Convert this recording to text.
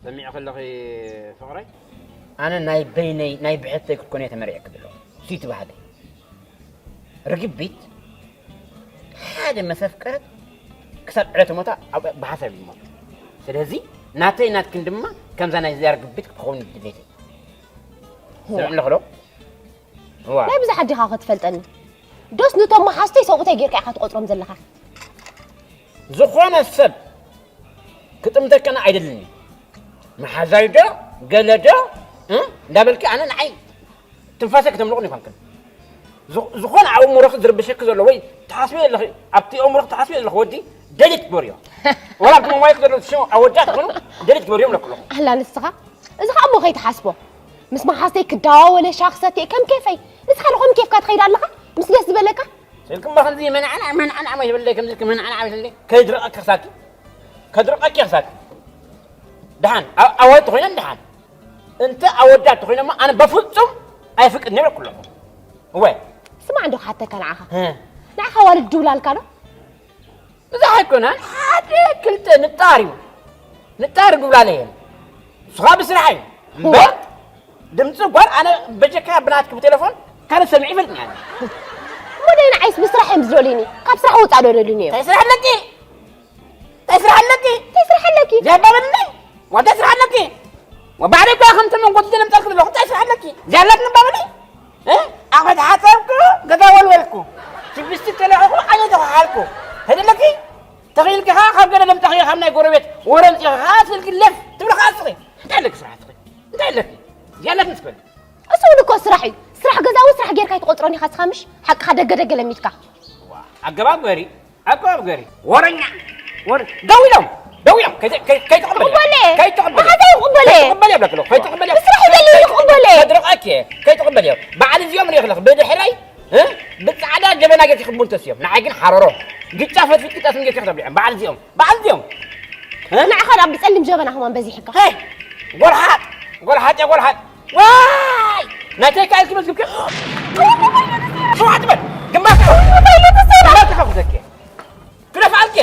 ሰሚዐ ከለኺ ፍቕረይ? ኣነ ናይ በይነይ፣ ናይ ብሕተይ ክትኮን እየ ተመሪዐ ክብሎ። ስይቲ ባህለይ። ርግቢት ሓደ መሰፍቀረት ክሳብ ዕለተ ሞታ ኣብ፣ ብሓሳብ እዩ ዝሞት። ስለዚ ናተይ ናትክን ድማ ከምዛ ናይ እዚኣ ርግቢት ክትኸውን ድሌተይ። ሰሚዕኒ ኣለኹ ዶ? እዋ። ናይ ብዛሓት ዲኻ ክትፈልጠኒ? ዶስ ንቶም መሓዝተይ ሰብኡተይ ጌርካ ኢኻ ትቆጽሮም ዘለኻ? ዝኾነ ሰብ ክጥምተከና ኣይደልን እዩ። መሓዛይ ዶ፣ ገለ ዶ፣ እ? እንዳበልኪ ኣነ ንዓይ ትንፋሰ ከተምልቑን ይኾንክን። ዝ-፣ ዝኾነ ኣብ እምሮኺ ዝርብሸኪ ዘሎ ወይ ትሓስቢ ዘለኺ፣ ኣብቲ ኣእምሮኺ ትሓስቢ ዘለኺ ወዲ ደሊት ግበርዮ። ወላ ኣብቲ ሞባይል ዘሎ ሽም ኣወዳት ይኹኑ ደሊት ግበርዮም ለኩ ኣለኹ። ኣላ ንስኻ? እዚ ኸኣ እሞ ከይትሓስቦ። ምስ መሓዝተይ ክደዋወለ ሻሂ ክሰትየ ከም ኬፈይ። ንስኻ ዶ ከም ኬፍካ ትኸይድ ኣለኻ? ምስ ደስ ዝበለካ? ስልኪ እሞ ከምዚ መንዓንዓ፣ መንዓንዓ ይበለይ፣ ከምዚ መንዓንዓ ይበለይ። ከይድርቐኪ ክሳኪ። ከድርቐኪ ክሳኪ። ደሓን፣ ኣ-፣ ኣዋልድ ተኾይነን ደሓን። እንተ ኣወዳት ተኾይነማ ኣነ በፍጹም ኣይፍቅድን እየ በልኩ ኣለኹ። እወ። ስማዕ እንዶ ክሓተካ ንዓኻ። እ። ንዓኻ ዋልድ ድውላልካ ዶ? እዚ ኣይኮነን፣ ሓደ ክልተ ንጣር እዩ። ንጣር ድውላለ እየን። ንስኻ ብስራሕ እዩ። እምበር ድምፂ ጓል ኣነ በጀካ ብናትኪ ብቴሌፎን ካልእ ሰሚዐ ይፈልጥኒ ኣነ። እሞ ደይ ንዓይስ ብስራሕ እዮም ዝደልዩኒ። ካብ ስራሕ ውፃእ ዶ ደልዩኒ እዮም? እንታይ ስራሕ ኣለኪ? እንታይ ስራሕ ኣለኪ? እንታይ ስራሕ ኣለኪ? ዚያባ በልኒ። ዋንታ ስራሕ ኣለኪ? ወባዕደይ እኳ ከምቲ መንጎቲ ዘምፀልክ ዘለኹ እንታይ ስራሕ ኣለኪ? ዚያላትኒ ባበሊ? እ? ኣኸ ተሓፀብኩ፣ ገዛ ወልወልኩ። ሽብስቲ ተለዕኹ፣ ዓይነ ተኸሓልኩ። ተደለኪ? ተኽኢልኪ ኸዓ ካብ ገለ ለምጠኺ ካብ ናይ ጎረቤት ወረ ኣምፂኺ ኸዓ ስልኪ ለፍ ትብሊ ኸዓ እስኺ። እንታይ ኣለኪ ስራሕ እስኺ? እንታይ ኣለኪ? ዚያላትኒ ትበሊ። እሱ እውን እኮ ስራሕ እዩ። ስራሕ ገዛ እውን ስራሕ ጌርካ ኣይትቆፅሮን ኢኻ እስኻ ምሽ? ሓቅኻ ደገ ደገ ለሚድካ። ዋ፣ ኣገባብ ገሪ፣ ኣገባብ ገሪ። ወረኛ። ወረ-፣ ደው ኢሎም፣ ደው ኢሎም። ከይተ-፣ ከይ-፣ ከይተቐበልዮ። ይቕበለ። ከይተቐበልዮ። ብሓሳብ ይቕበለ። ከይተቐበልዮ ብለክሎ፣ ከይተቐበልዮ። ብስራሕ ይደልዩ ይቕበለ። ከድርቐኪ፣ ከይተቐበልዮ። በዓል እዚኦም ርኢኽለኽ፣ ብድሕረይ፣ እ? ብጻዕዳ ጀበና ጌርኪ ክቡን ተስዮም። ንዓይ ግን ሓረሮ። ግጫ ፈትፊትኪ ጠስሚ ጌርኪ ክተብልዕዮም። በዓል እዚኦም፣ በዓል እዚኦም። እ? ንዓኻ ደኣ ብጸሊም ጀበና ከማን በዚሕካ። ሄይ! ጎልሓጥ! ጎልሓጥ እያ፣ ጎልሓጥ! ዋይ! ናተይ ከኣ ኢልኪ መዝግብኪ። ስውሓት በል! ግንባርካ! ግንባርካ ከፍተኪ! ክደፍኣልኪ!